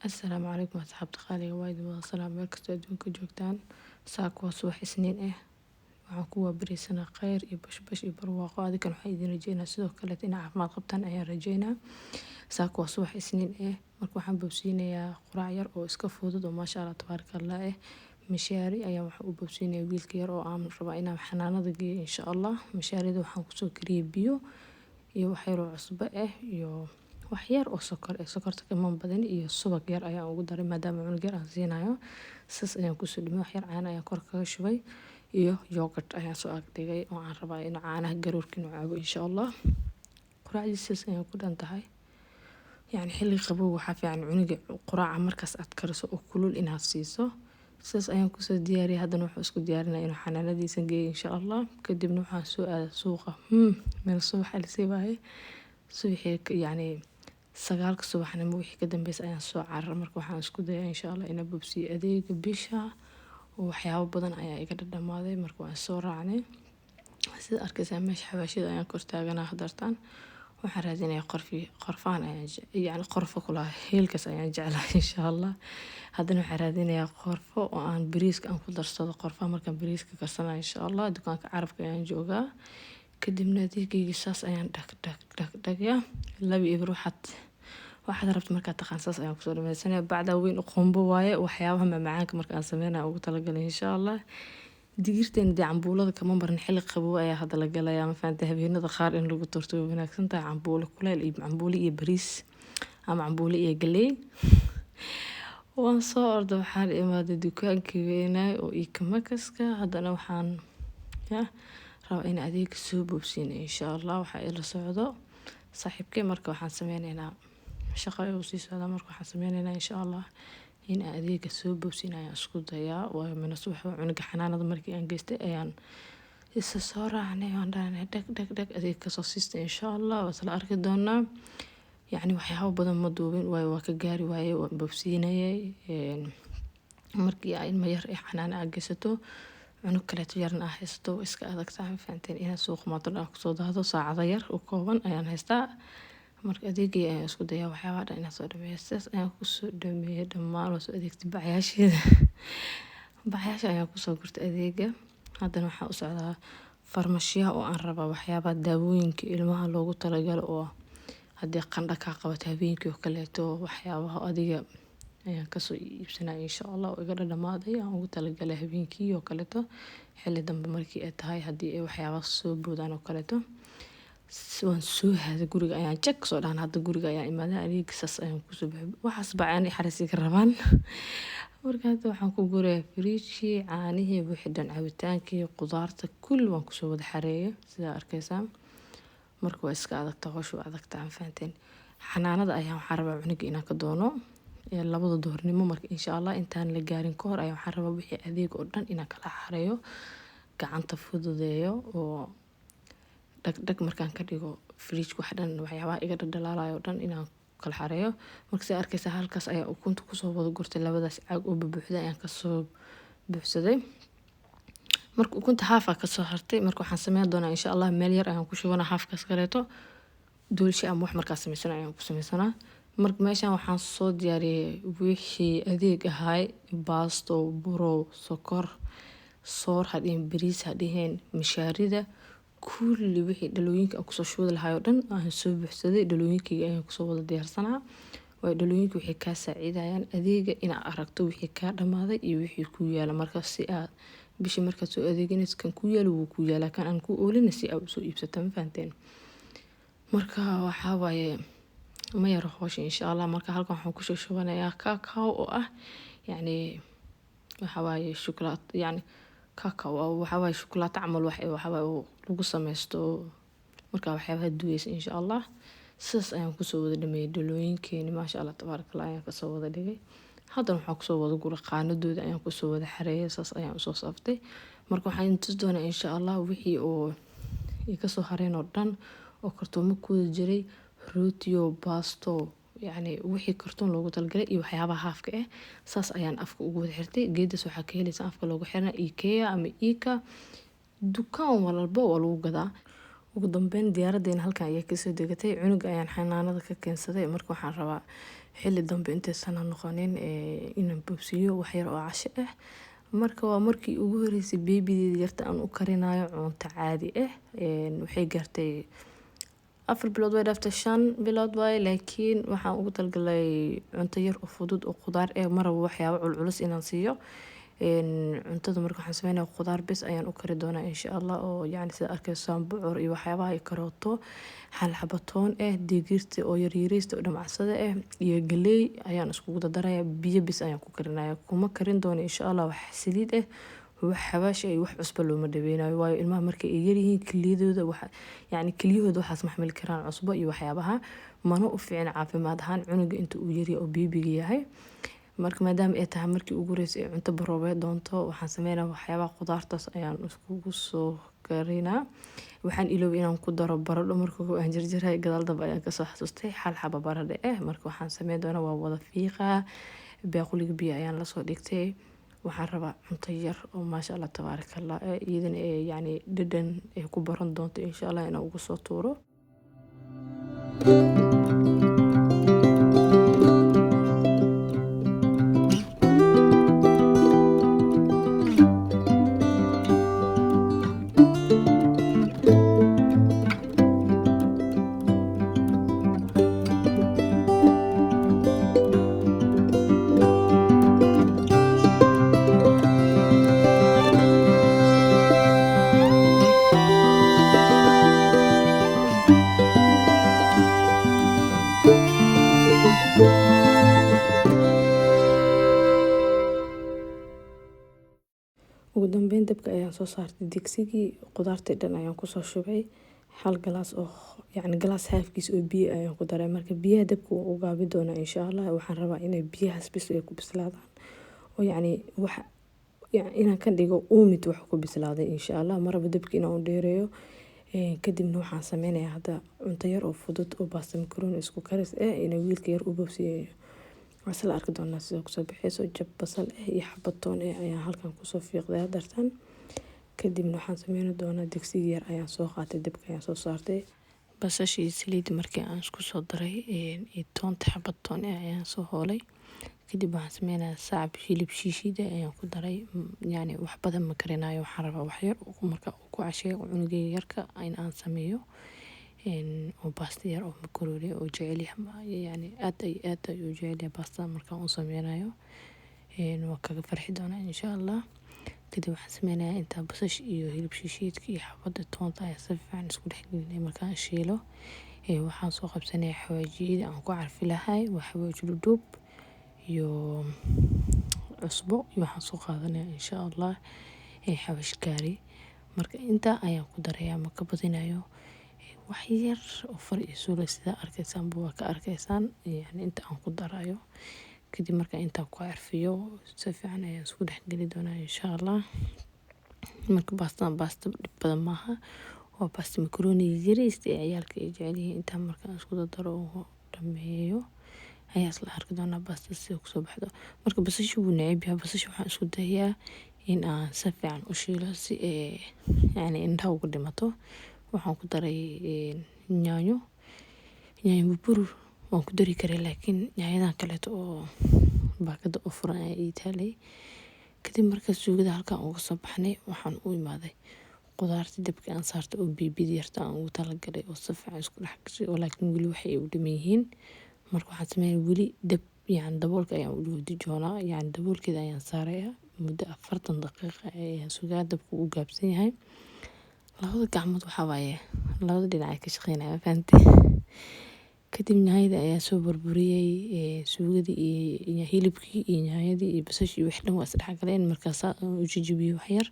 Assalaamu calaykum asxaabta qaaliga, waa idin wada salaam meel kastoo adduunka joogtaan. Saaka waa subax Isniin ah. Waxaan ku waabarisanaa kheyr iyo bashbash iyo barwaaqo. Adigan waxaan idin rajeynaa sidoo kaleet inaa caafimaad qabtaan ayaan rajeynaa. Saaka waa subax Isniin ah. Marka waxaan boobsiinayaa quraac yar oo iska fudud oo maasha Allah tabaaraka Allah ah. Mishaari ayaan waxaan u boobsiinayaa wiilka yar oo aan rabaa inaan xanaanada geeyo, insha Allah. Mishaarida waxaan kusoo kariyey biyo iyo wax yar oo cusbo ah iyo wax yar oo sokor ah. Sokorta kama badin, iyo subag yar ayaan ugu daray maadaama cunug yar aan siinayo. Saas ayaan kusoo dhimay. Wax yar caano ayaan kor kaga shubay iyo yogurt ayaan soo ag dhigay oo aan rabaa inuu caanaha garoorka inuu cabo, insha Allah. Quraacdiisa saas ayaan ku dhan tahay. Yacni xilli qabow waxaa fiican cunuga quraaca markaas aad kariso oo kulul inaad siiso. Sidaas ayaan kusoo diyaariyay. Haddana wuxuu isku diyaarinaya inuu xanaanadiisa geeyo, insha Allah. Kadibna waxaan soo aaday suuqa. Meel subax alisay waaye. Subaxii, yacni 9-ka subaxnimo wixii ka dambeysay ayaan soo cararay. Marka waxaan isku dayaa, insha Allah, inaan boobsiiyo adeega bisha oo waxyaabo badan ayaa iga dhadhamaaday. Marka waan soo raacnay. Sida arkaysaa, meesha xawaashida ayaan kor taaganaa hadartaan. Waxaan raadinayaa qorfi, qorfaan ayaan, yacni qorfo kulaha, heelkaas ayaan jeclahay, insha Allah. Haddana waxaan raadinayaa qorfo oo aan bariiska aan ku darsado, qorfaha markaan bariiska karsanayo, insha Allah. Dukaanka Carabka ayaan joogaa. Kadibna adeegayga saas ayaan dhag dhag dhag dhagya 2-0. Waxaad rabto markaad taqaan, saas ayaan kusoo dhameysanaya. Bacdaa weyn u qumbo waaye, waxyaabaha macmacaanka marka aan sameynaya ugu talagalay, insha Allah. Digirteena dee cambuulada kama marin. Xilli qabow ayaa hadda la galayaa, ma fahantay? Habeenada qaar in lagu turto way wanaagsan tahay cambuulo kuleyl iyo cambuulo iyo bariis ama cambuulo iyo galey. Waan soo orday, waxaan imaaday dukaankii weynaa oo ikamakaska. Haddana waxaan ya rabaa in adeega soo boobsiino, insha Allah. Waxaa ila socdo saaxiibkay. Marka waxaan sameyneynaa, shaqo ayuu sii socdaa. Marka waxaan sameyneynaa, insha Allah, in aan adeega soo boobsiin ayaan isku dayaa, waayo mina subax waa cunuga xanaanada markii aan geystay ayaan isa soo raacnay. Waan dhahnay dhag dhag dhag, adeeg kasoo siista, insha Allah. Waa isla arki doonaa. Yacni waxyaabo badan ma duubin, waayo waa ka gaari waaye, waan boobsiinayay. Markii aa ilmo yar ee xanaano aa geysato, cunug kaleeto yarna aa haysato, way iska adag tahay, ma fahanteen, inaad suuqa maanta dhan kusoo daahdo. Saacado yar oo kooban ayaan haystaa. Marka adeegay ayaan isku dayaa waxyaabaha dhan inaan soo dhameeyo. Sidaas ayaan kusoo dhameeyay dhammaan. Waa soo adeegtay bacyaasheeda, bacyaasha ayaan kusoo gurtay adeega. Haddana waxaan u socdaa farmashiyaha oo aan rabaa waxyaabaha daawooyinka ilmaha loogu talagalo, oo haddii qandho kaa qabato habeenkii oo kaleeto, waxyaabaha adiga ayaan kasoo iibsanaya, insha Allah, oo iga dhadhamaaday, aan ugu talagalay habeenkii oo kaleeto, xilli dambe markii ay tahay, haddii ay waxyaabaha soo boodaan oo kaleeto. Waan soo haaday, guriga ayaan jag soo dhahan. Hadda guriga ayaan imaaday. Adeeg saas ayaan kusoo baxay. Waxaas bacaan xaris iga rabaan. Marka hadda waxaan ku gurayaa firiijkii, caanihii, wixii dhan, cabitaankii, qudaarta, kulli waan kusoo wada xareeyay, sidaa arkaysaan. Marka waa iska adagta howsha, waa adagta, ma fahanteen? Xanaanada ayaan waxaan rabaa cunuga inaan ka doono 2-da duhurnimo. Marka, insha Allah, intaan la gaarin ka hor ayaan waxaan rabaa wixii adeeg oo dhan inaan kala xareeyo, gacanta fududeeyo oo dhag dhag markaan ka dhigo fridge, wax dhan, waxyaabaha iga dhadhalaalayo oo dhan inaan kala xareeyo. Marka sidaa arkaysa, halkaas ayaa ukunta kusoo wada gurtay. Labadaas caag oo bubuuxday ayaan kasoo buuxsaday. Marka ukunta haafaa kasoo hartay. Marka waxaan sameyn doonaa, insha Allah, meel yar ayaan ku shubanaa haafkaas kaleeto, doolshe ama wax markaa sameysana ayaan ku sameysanaa. Marka meeshan waxaan soo diyaariyay wixii adeeg ahaay: baasto, burow, sokor, soor hadhihin, bariis hadhihin, mishaarida, kulli wixii dhalooyinka aan kusoo shubi lahaay oo dhan aan soo buuxsaday. Dhalooyinkayga ayaan kusoo wada diyaarsanaa, waayo dhalooyinka waxay kaa saacidayaan adeega inaad aragto wixii kaa dhamaaday iyo wixii ku yaala. Marka si aad bishii markaad soo adeeganayso, kan ku yaalo wuu ku yaalaa, kan aan ku oolina si aad usoo iibsato, ma fahanteen? Marka waxaa waaye, ma yaro howsha, insha Allah. Marka halkan waxaan kusoo shubanayaa cacao oo ah, yacni waxa waaye shukulaato, yacni cacao waxa waaye shukulaato camal, wax waxa waaye oo lagu sameysto marka waxyaabaha duweysa, insha Allah. Sidaas ayaan kusoo wada dhameeyay dhalooyinkeeni, maasha Allah tabaaraka Allah, ayaan kasoo wada dhigay. Haddana waxaan kusoo wada guray qaanadooda, ayaan kusoo wada xareeyay, saas ayaan usoo saftay. Marka waxaan tusi doonaa, insha Allah, wixii oo kasoo hareen oo dhan oo kartoomo ku wada jiray: rootiyo, baasto, yacni wixii kartoon loogu talagalay iyo waxyaabaha haafka ah. Saas ayaan afka ugu wada xirtay. Geedaas waxaa ka helaysaa afka loogu xirna IKEA ama Ika, dukaan walba waa lagu gadaa. Ugu dambeyn diyaaraddeena halkan ayaa kasoo degatay. Cunuga ayaan xanaanada ka keensaday. Marka waxaan rabaa Xilli dambe intaysan noqonin inaan boobsiiyo wax yar oo casho ah. Marka waa markii ugu horeysay babydeeda yarta aan u karinayo cunto caadi ah. Waxay gaartay 4 bilood, way dhaaftay 5 bilood waaye, laakiin waxaan ugu talagalay cunto yar oo fudud oo khudaar ah. Ma rabo waxyaabo culculus inaan siiyo cuntada. Marka waxaan sameynaya khudaar bes ayaan u kari doonaa insha Allah, oo yacni sida arkaysaan bocor iyo waxyaabaha iyo karooto, hal xabo toon ah, digirta oo yaryariista oo dhamacsada ah iyo galey ayaan iskugu dardaraya. Biyo bes ayaan ku karinaya, kuma karin doono insha Allah wax saliid ah, wax xawaash ah iyo wax cusbo looma dhaweynayo, waayo ilmaha markay ay yaryihiin kiliyadooda waxa yacni kiliyahooda waxaas ma xamili karaan cusbo iyo waxyaabaha, mana u fiicna caafimaad ahaan cunuga inta uu yaryahay oo babyga yahay. Marka maadaama ay tahay markii ugu horeysay ee cunto baroobey doonto, waxaan sameynaa waxyaabaha khudaartaas ayaan iskugu soo karinaa. Waxaan iloobay inaan ku daro baradho marka aan jarjaray, gadaal dambe ayaan kasoo xasuustay hal xabo baradho ah. Marka waxaan sameyn doonaa waa wada fiiqaa, baaquliga biyo ayaan lasoo dhigtay. Waxaan rabaa cunto yar oo maasha Allah tabaaraka Allah iyadana ee yacni dhadhan ay ku baran doonto insha Allah inaan ugu soo tuuro. Ugu dambeyn dabka ayaan soo saartay digsigii, khudaartii dhan ayaan kusoo shubay. Hal galaas oo yacni galaas haafkiis oo biyo ayaan ku daray. Marka biyaha dabka waan u gaabi doonaa insha Allah. Waxaan rabaa inay biyahaas bis ay ku bislaadaan oo yacni wax inaan ka dhigo uumid wax ku bislaaday insha Allah. Ma rabo dabka inaan u dheereeyo. Kadibna waxaan sameynayaa hadda cunto yar oo fudud oo baasta macaroni isku karis ah inay wiilka yar u boobsiiyo. Waa la arki doonaa sida kusoo baxayso. Jab basal ah iyo xabad toon ah ayaan halkan kusoo fiiqday hadartan. Kadibna waxaan sameyn doonaa digsiga yar ayaan soo qaatay, dabka ayaan soo saartay. Basasha iyo saliid markii aan isku soo daray iyo toonta, xabad toon ah ayaan soo hoolay. Kadib waxaan sameynayaa sacab hilib shiishiid ah ayaan ku daray. Yacni wax badan ma karinayo, waxaan rabaa wax yar marka uu ku casheeyo cunugeyga yarka in aan sameeyo oo baasta yar oo macaroni oo jecel yahay, yacni aad ay aad ayuu u jecel yahay baastada. Markaan u sameynayo waa kaga farxi doonaa insha Allah. Kadib waxaan sameynayaa intaa basasha iyo hilib shiishiidka iyo xabada toonta ayaa si fiican isku dhex gelinay. Markaan shiilo, waxaan soo qabsanayaa xawaajiyada aan ku carfi lahay, waa xawaaji dhudhuub iyo cusbo iyo waxaan soo qaadanayaa insha Allah xawaash kaari. Marka intaa ayaan ku darayaa, ma ka badinayo, wax yar oo far iyo suula sida arkaysaanba waa ka arkaysaan yacni inta aan ku darayo. Kadib marka intaa ku carfiyo si fiican ayaan isku dhex geli doonaa insha Allah. Marka baastadan baasta dhib badan maaha, waa baasta macaroni yariista ee ciyaalka ay jecel yihiin. Intaa markaan isku dardaro oo dhameeyo ayaa isla arki doonaa baastada sida kusoo baxdo. Marka basasha wuu neceb yahay basasha, waxaan isku dayaa in aan si fiican u shiilo si ay yacni indhaha uga dhimato. Waxaan ku daray yaanyo, yaanyo burbur waan ku dari karay, laakiin yaanyadan kaleeto oo baakada u furan ayaa ii taalay. Kadib marka suugada halkan uga soo baxnay, waxaan u imaaday khudaarta dabka aan saartay oo biibida yarta aan ugu talagalay oo si fiican isku dhex gashay oo laakiin weli waxay u dhiman yihiin. Marka waxaan sameeyay weli dab yacni daboolka ayaan u dijoonaa, yacni daboolkeeda ayaan saarayaa muddo 40 daqiiqo ayaan sugaa, dabku uu gaabsan yahay. Labada gacmood waxaa waaye labada dhinac ay ka shaqeynayaan, fahantay. Kadib yaanyada ayaa soo burburiyey, suugadii iyo hilibkii iyo yaanyadii iyo basashii iyo wixii dhan waa isdhex galeen. Markaasaa u jajabiyey wax yar.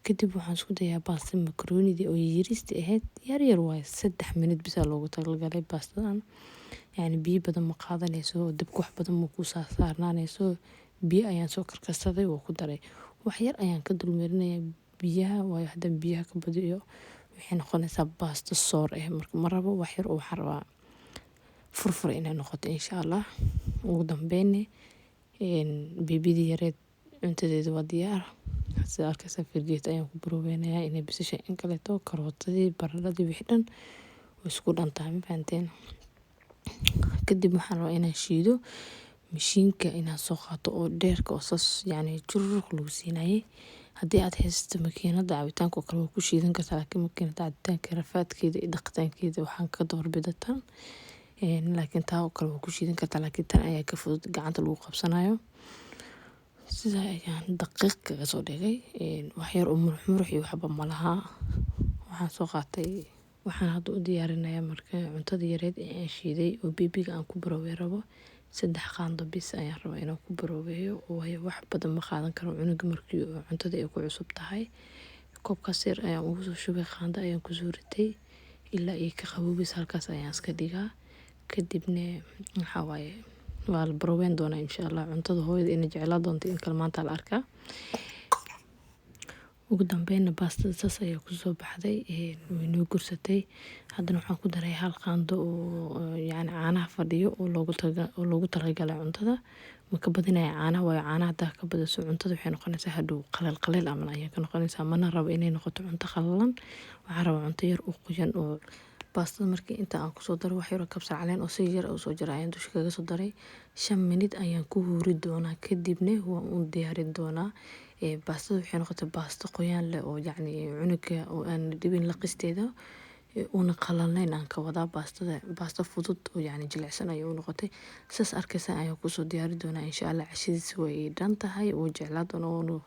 Kadib waxaan isku dayaa baasta makaroonidii oo yariista ahayd, yar yar waaye, 3 minute bisaa loogu talagalay baastadan. Yacni biyo badan ma qaadanayso, dabka wax badan ma ku saarnaanayso. Biyo ayaan soo karkarsaday oo ku daray, wax yar ayaan ka dulmarinayaa biyaha, waayo haddaan biyaha ka badiyo waxay noqonaysaa baasto soor ah. Marka ma rabo wax yar oo waxaan rabaa furfur inay noqoto insha Allah. Ugu dambeyn beebidii yareed cuntadeeda waa diyaar sida arkaysa. Fargeeto ayaan ku baroweynayaa inay basasha in kaleeto, karootadii, baradhadii, wixii dhan way isku dhan tahay, ma fahanteen. Kadib waxaan rabaa inaan shiido mashiinka, inaan soo qaato oo dheerka oo saas yacni jururuq lagu siinayay. Haddii aad haysato makiinada cabitaanka oo kale, waa ku shiidan kartaa, laakiin makiinada cabitaanka rafaadkeeda iyo dhaqitaankeeda waxaan ka doorbida tan. Laakiin taa oo kale waa ku shiidan kartaa, laakiin tan ayaa ka fudud, gacanta lagu qabsanayo. Sidaa ayaan daqiiq kaga soo dhigay, wax yar oo murux murux iyo waxba malaha. Waxaan soo qaatay, waxaan hadda u diyaarinayaa marka cuntada yareed ee aan shiiday oo baby-ga aan ku baroobey rabo. 3 qaando bis ayaan rabaa inaan ku baroobeeyo, waayo wax badan ma qaadan karo cunuga markii cuntada ay ku cusub tahay. Koobkaas yar ayaan ugu soo shubay, qaando ayaan kusoo ritay ilaa ay ka qaboobayso, halkaas ayaan iska dhigaa. Kadibna waxaa waaye waa la baroobeyn doonaa, insha Allah. Cuntada hooyada inay jeclaa doonto in kale maanta la arkaa. Ugu dambeynna baastada saas ayaa kusoo baxday, way noo gursatay. Haddana waxaan ku daray hal qaando oo yacni caanaha fadhiyo oo loogu talagalay cuntada. Ma ka badinaya caanaha, waayo caanaha haddaa ka badiso, cuntada waxay noqonaysaa hadhow qaleel qaleel amal ayay ka noqonaysaa. Mana rabo inay noqoto cunto qalalan, waxaan rabaa cunto yar oo qoyan. Oo baastada markii inta aan kusoo daro, wax yar oo kabsar caleen oo si yar usoo jara ayaan dusha kaga soo daray. 5 minute ayaan ku huuri doonaa, kadibna waan u diyaarin doonaa. Baastada waxay noqotay baasto qoyaan leh oo yacni cunuga oo aan dhibin laqisteeda, una qalalnayn aan ka wadaa. Baastada baasto fudud oo yacni jilicsan ayay u noqotay. Saas arkaysa ayaan kusoo diyaari doonaa, insha Allah. Cashadiisa way dhan tahay, wuu jeclaa doonaa,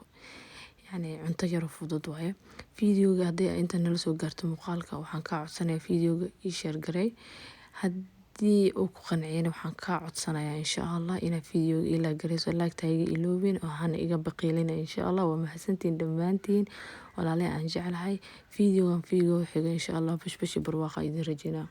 yacni cunto yar oo fudud waaye. Videoga haddii inta nala soo gaarto muuqaalka, waxaan kaa codsanayaa videoga ii share garay. Haddii uu ku qanciyana, waxaan kaa codsanayaa, insha Allah, inaad videoga ii like garayso, like-ta iga iloobin oo hana iga baqiilina, insha Allah. Waa mahadsantihiin dhammaantiin, walaalahay aan jeclahay. Videogan video xiga, insha Allah, bashbashi barwaaqa idin rajeynaa.